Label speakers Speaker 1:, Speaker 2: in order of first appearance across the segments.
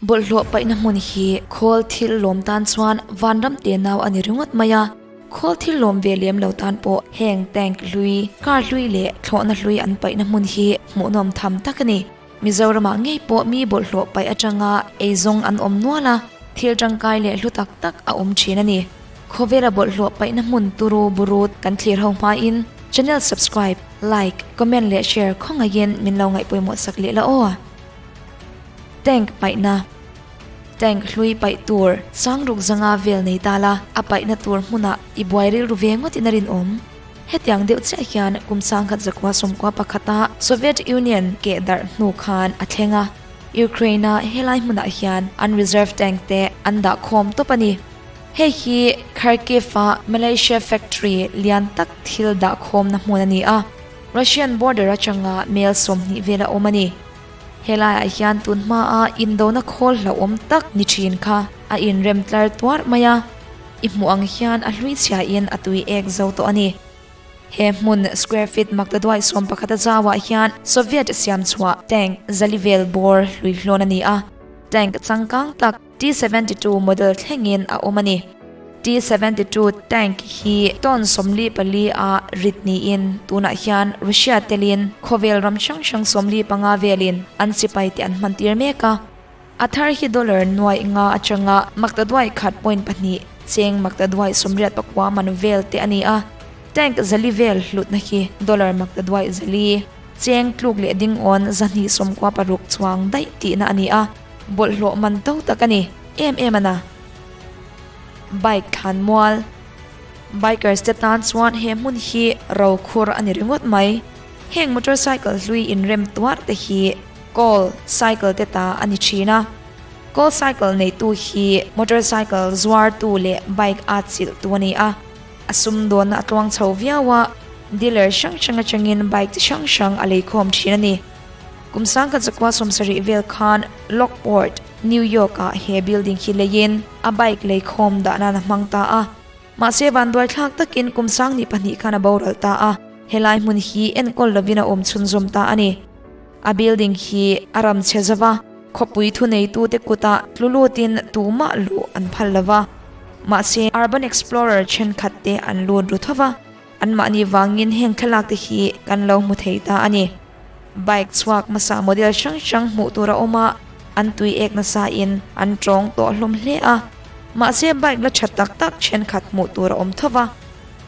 Speaker 1: Bawlhhlawh paihna hmun hi khawl thil lawm tan chuan vanram tenau a ni ringawt mai a, khawl thil lawm ve lem lo tan pawh heng tank hlui, car hlui leh thlawhna hlui an paihna hmun hi hmuhnawm tham tak a ni. Mizoramah ngei pawh mi bawlhhlawh paih atanga eizawng an awm nual a, thil tangkai leh hlu tak tak a awm thin a ni. Khawvela bawlhhlawh paihna hmun turu burut kan thlir ho hmain channel subscribe, like, comment leh share khawngaihin min lo ngaihpawimawh sak leh la aw. Tank paihna Tank hlui paih tur sangruk zanga vel nei ta la, a paihna tur hmunah i buai rilru ve ngawtin a rinawm. Hetiang deuh chiah hian kum sangkhat zakua sawmkua pakhata Soviet Union keh darh hnu khan a thleng a, Ukraine-a helai hmunah hian an reserve tank te an dah khawm tawp a ni. Hei hi Kharkiv-a Malaysia factory lian tak thil dah khawmna hmun a ni a, Russian border atanga mel 20 vel a awm a ni. Helaiah hian tun hmaa indona khawl hlauhawm tak ni thin kha a inrem tlar tuarh mai a. I hmuh ang hian a hlui chhiain a tui ek zo tawh a ni. He hmun square feet maktaduai 11 a zauah hian Soviet siam chhuah tank zali vel bawr hlui hlawn a ni a, tank changkang tak T-72 model thlengin a awm a ni. T-72 tank hi ton 44 a rit niin tunah hian Russia telin khawvel ram hrang hrang 45 velin an sipai te an hmantir mek a. A thar hi dollar nuaih nga atanga maktaduai khat point pahnih cheng maktaduai 84 man vel te a ni a. Tank zali vel hlutna hi dollar maktaduai zali cheng tluk leh dingawn 296 chuang daih tihna a ni a, bawlhhlawh man to tak a ni em em a na. Bike thlan mual Bikers te tan chuan he hmun hi ro khur a ni ringawt mai. Heng motorcycle hlui inrem tuar te hi Call cycle te ta a ni thin a. Call cycle neitu hi motorcycle zuartu leh bike a chilhtu a ni a. A sumdawnna a tluang chho viau a, dealer hrang hrang atangin bike chi hrang hrang a leikhawm thin a ni. Kum sangkhat zakua 70 vel khan Lockport, New York-ah he building hi leiin a bike leikhawm dah nan a hmang ta a. Mahse vanduai thlak takin kum sang ni pahnih khan a boral ta a, helai hmun hi enkawl lovin a awm chhunzawm ta a ni. A building hi a ram chhe zova, khawpui thuneitute kutah tlu lutin tumah luh an phal lova. Mahse Urban Explorer thenkhat te an lut ru tho va, anmahni vangin heng thlalak te hi kan lo hmu thei ta a ni. Bike chhuak hmasa model hrang hrang hmuh tur a awm a, an tui ek nasa in an tawng tawh hlawm hle a. Mahse bike la tha tak tak thenkhat hmuh tur a awm tho va.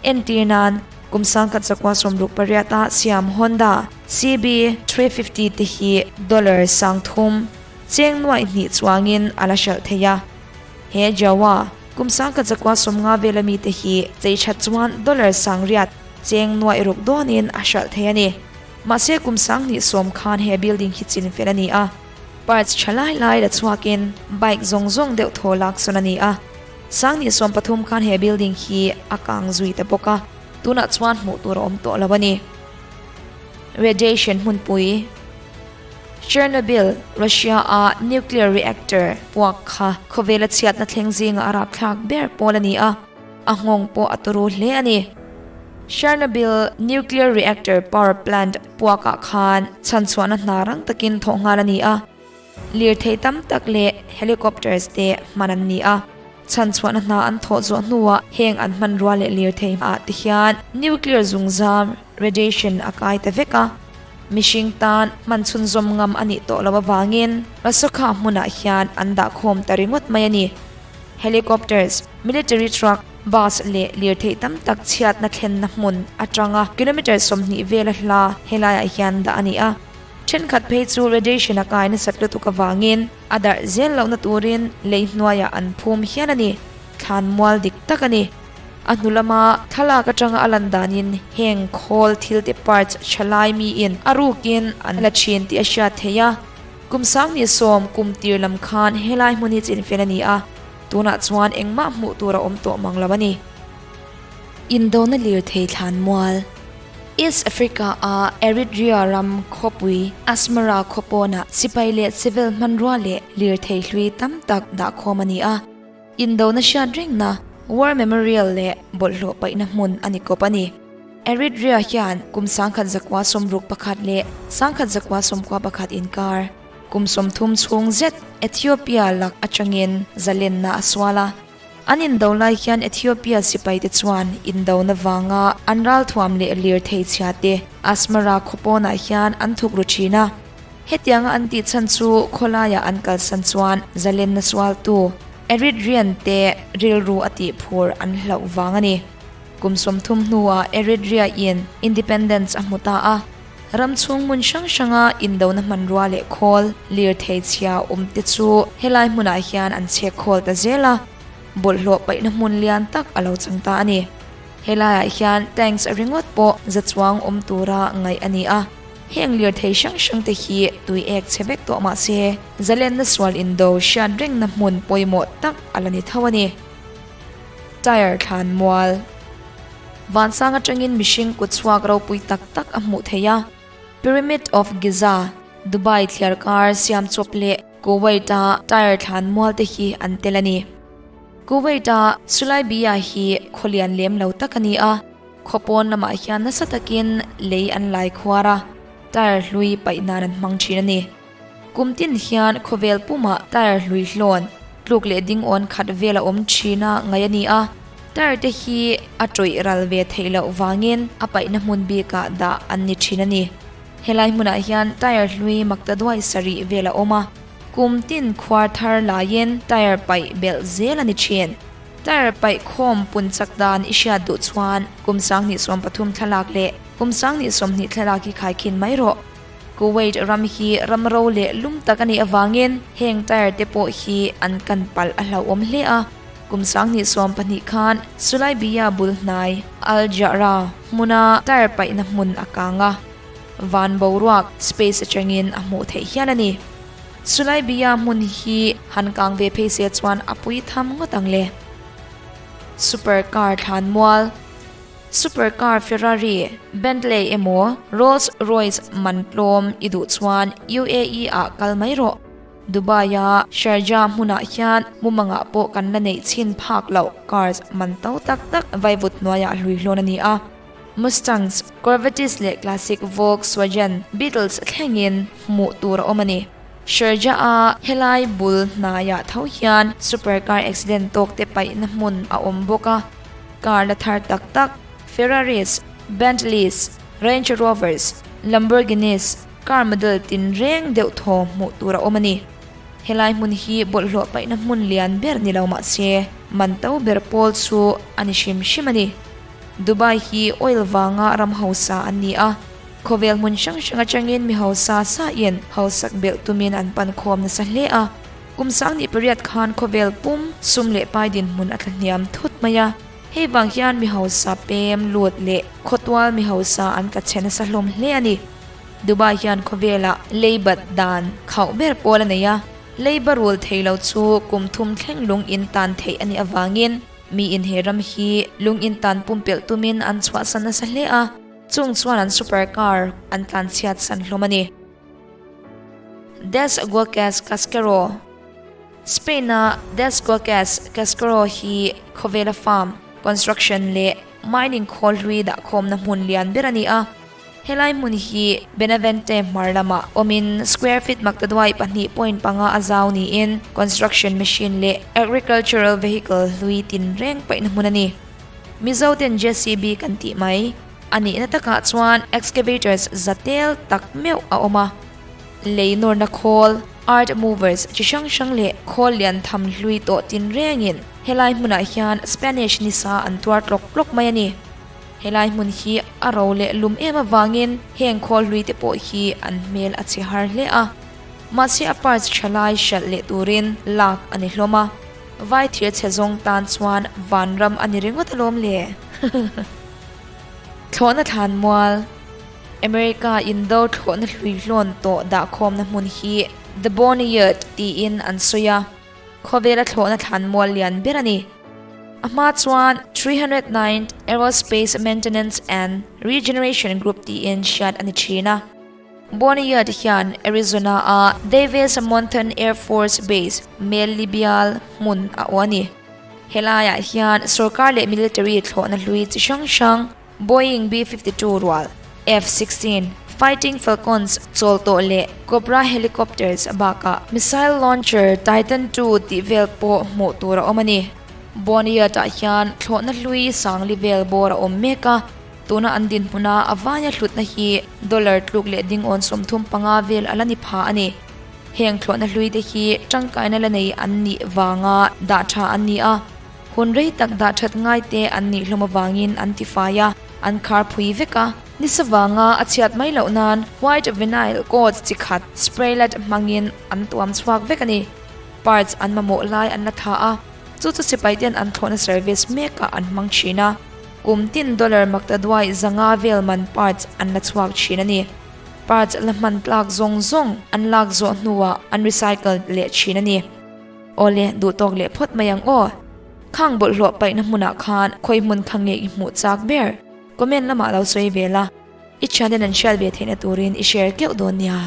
Speaker 1: Entir nan, kum sangkhat zakua 68 a siam Honda CB 350 te hi dollar 3000 cheng nuaih hnih chuangin a la hralh thei a. He Jawa kum sangkhat zakua 50 vel ami te hi chei that chuan dollar 800 cheng nuaih ruk dawnin a hralh thei a ni. Mahse kum 2010 khan he building hi chin fel a ni a. Parts tha lai lai la chhuakin bike zawng zawng deuh thaw lak sawn a ni a. 2013 khan he building hi a kang zui ta bawk a, tunah chuan hmuh tur a awm tawh lo a ni. Radiation hmunpui Chernobyl, Russia-a nuclear reactor puak kha khawvela chhiatna thleng zinga a rapthlak ber pawl a ni a, a nghawng pawh a turu hle a ni. Chernobyl nuclear reactor power plant puakah khan chhanchhuahna hna rang takin thawh nghal a ni a. Lirthei tam tak leh helicopters te hman an ni a, chhanchhuahna hna an thawh zawh hnuah heng an hmanrua leh lirthei ah te hian nuclear zungzam, radiation, a kai ta vek a. Mihring tan hman chhunzawm ngam a nih tawh loh avangin Rasokha hmunah hian an dah khawm ta ringawt mai a ni. Helicopters, military truck, bus leh lirthei tam tak chhiatna thlenna hmun atanga kilometre 20 vela hla helaiah hian dah a ni a. Thenkhat phei chu radiation a kai nasat lutuk avangin a darh zel lohna turin lei hnuaiah an phum hial a ni. Thlan mual dik tak a ni. A hnu lama thlalak atanga a lan danin heng khawl thil te parts thalai miin a rukin an la thin tih a hriat theih a. Kum 2010 kum tir lam khan helai hmun hi chinfel a ni a, tunah chuan engmah hmuh tur a awm tawh mang lo a ni. Indona lirthei thlan mual East Africa a Eritrea ram khawpui Asmara khawpawnah sipai leh civil hmanrua leh lirthei hlui tam tak dah khawm a ni a. Indona hriat rengna War Memorial leh bawlhhlawh paihna hmun a ni kawp a ni. Eritrea hian kum 1961 leh 1991 inkar. Kum 30 chhung zet Ethiopia lak atangin zalenna a sual a. An indo lai hian Ethiopia sipaite chuan indona vanga an ralthuam leh lirthei chhia te Asmara khawpawnah hian an thuk ru thin a. Hetianga an tih chhan chu khawlaiah an kalsan chuan zalenna sualtu Eritrean te rilru a tih phur an hlauh vang a ni. Kum 30 hnuah Eritrea in independence a hmu ta a. Ram chhung hmun hrang hranga indona hmanrua leh khawl lirthei chhia awm te chu helai hmunah hian an chhek khawl ta zel a, bawlhhlawh paihna hmun lian tak a lo chang ta a ni. Helaiah hian tanks ringawt pawh za chuang awm tura ngaih a ni a, heng lirthei hrang hrang te hi tui ek chhe vek tawh mah se zalenna sual indo hriat rengna hmun pawimawh tak a la ni tho a ni. Tyre thlan mual. Vansang atangin mihring kut chhuak ropui tak tak a hmuh theih a, Pyramid of Giza, Dubai thliarkar siam chawp leh Kuwait-a tyre thlan mual te hi an tel a ni. Kuwait-a Sulaibiya hi khaw lian lem lo tak a ni a, khaw pawn lamah hian nasa takin lei an lai khuar a, tyre hlui paih nan an hmang thin a ni. Kum tin hian khawvel pumah tyre hlui hlawn, tluk leh ding awn khat vel a awm thin a ngaih a ni a, tyre te hi a tawih ral ve theih loh vangin a paihna hmun bikah dah an ni thin a ni. Helai hmunah hian tyre hlui makta duai sarih vel a awm a, kum tin khuar thar laiin tyre paih belh zel a ni thin. Tyre paih khawm pun chak dan i hriat duh chuan kum 2013 thlalak leh kum 2020 thlalak hi khaikhin mai rawh. Kuwait ram hi ram ro leh lum tak a nih avangin heng tyre te pawh hi an kan palh a hlauhawm hle a. Kum 2012 khan Sulaibiya bul hnai Al Jahra hmuna tyre paihna hmun a kang a, van boruak, space, atangin a hmuh theih hial a ni. Sulaibiya hmun hi han kang ve phei se chuan a pui tham ngawt ang le. Super car thlan mual. Supercar Ferrari, Bentley emaw Rolls Royce man tlawm i duh chuan UAE ah kal mai rawh. Dubai a Sharjah hmunah hian mumangah pawh kan la neih chhin phak loh cars man to tak tak vaivut hnuaiah hlui hlawn a ni a. Mustangs, Corvettes leh classic Volkswagen Beetles thlengin hmuh tur a awm a ni. Sharjah a helai bul hnaiah tho hian supercar accident tawk te paihna hmun a awm bawk a. Car la thar tak tak, Ferraris, Bentleys, Range Rovers, Lamborghinis, car model tinreng deuh thaw hmuh tur a awm a ni. Helai hmun hi bawlhhlawh paihna hmun lian ber ni lo mah se, man to ber pawl chu a ni hrim hrim a ni. Dubai hi oil vanga ram hausa an ni a, khawvel hmun hrang hrang atangin mi hausa sain hausak belh tumin an pan khawm nasa hle a. Kum 18 khan khawvel pum sum leh pai dinhmun a thlahniam thut mai a, hei vang hian mi hausa pem lut leh khawtual mi hausa an tla chhe nasa hlawm hle a ni. Dubai hian khawvelah leibat dan khauh ber pawl a nei a, leiba rul thei lo chu kum thum thleng lung in tan theih a nih avangin mi in he ram hi lung in tan pumpelh tumin an chhuahsan nasa hle a, chung chuan an super car an tlanchhiat san hlawm a ni. Des Guaques Casquero Spain-a Des Guaques Casquero hi khawvela farm, construction leh mining khawl hlui dahkhawmna hmun lian ber a ni a. Helai hmun hi Benavente hmar lamah awmin square feet maktaduai 2.5 a zau niin construction machine leh agricultural vehicle hlui tinreng paihna hmun a ni. Mizo ten JCB kan tih mai. A nihna takah chuan excavators za tel tak meuh a awm a, lei nawrna khawl, earth movers chi hrang hrang leh khawl lian tham hlui tawh tinrengin helai hmunah hian Spanish nisa an tuar tlawk tlawk mai a ni. Helai hmun hi a ro leh lum em avangin heng khawl hlui te pawh hi an hmel a chhe har hle a, mahse a parts tha lai hralh leh turin lak a ni hlawm a, vai thir chhe zawng tan chuan vanram a ni ringawt alawm le. Thlawhna thlan mual, America indo thlawhna hlui hlawn tawh dahkhawmna hmun hi The Boneyard tiin an sawi a, khawvela thlawhna thlan mual lian ber a ni. A hma chuan 309th Aerospace Maintenance and Regeneration Group tiin hriat a ni thin a. Boneyard hian Arizona-a Davis Monthan Air Force Base, Mel-Libial hmun a awh a ni. Helaiah hian sorkar leh military thlawhna hlui chi hrang hrang, Boeing B-52 rual, F-16. Fighting Falcons chawl tawh leh Cobra helicopters bakah missile launcher Titan ii tih vel pawh hmuh tur a awm a ni. Boneyard-ah hian thlawhna hlui sangli vel bawr a awm mek a, tuna an dinhmuna a vaia hlutna hi dollar tluk leh dingawn 35 vel a la ni pha a ni. Heng thlawhna hlui te hi tangkaina la nei an nih vanga dah tha an ni a, hun rei tak dah that ngai te an nih hlawm avangin an tifai a, an khar phui vek a. Nisa vanga a chhiat mai loh nan white vinyl coat chi khat spray let hmangin an tuam chhuak vek a ni. Parts an mamawh lai an la tha a, chu chu sipai ten an thlawhna service mekah an hmang thin a, kum tin dollar maktaduai 500 vel man parts an la chhuak thin a ni. Parts la hman tlak zawng zawng an lak zawh hnuah an recycle leh thin a ni. Awle, duh tawk leh phawt mai ang aw. Khang bawlhhlawh paihna hmunah khan khawi hmun kha nge i hmuh chak ber? Comment lamah lo sawi ve la, i thianten an hriat ve theihna turin i share keuh dawn nia.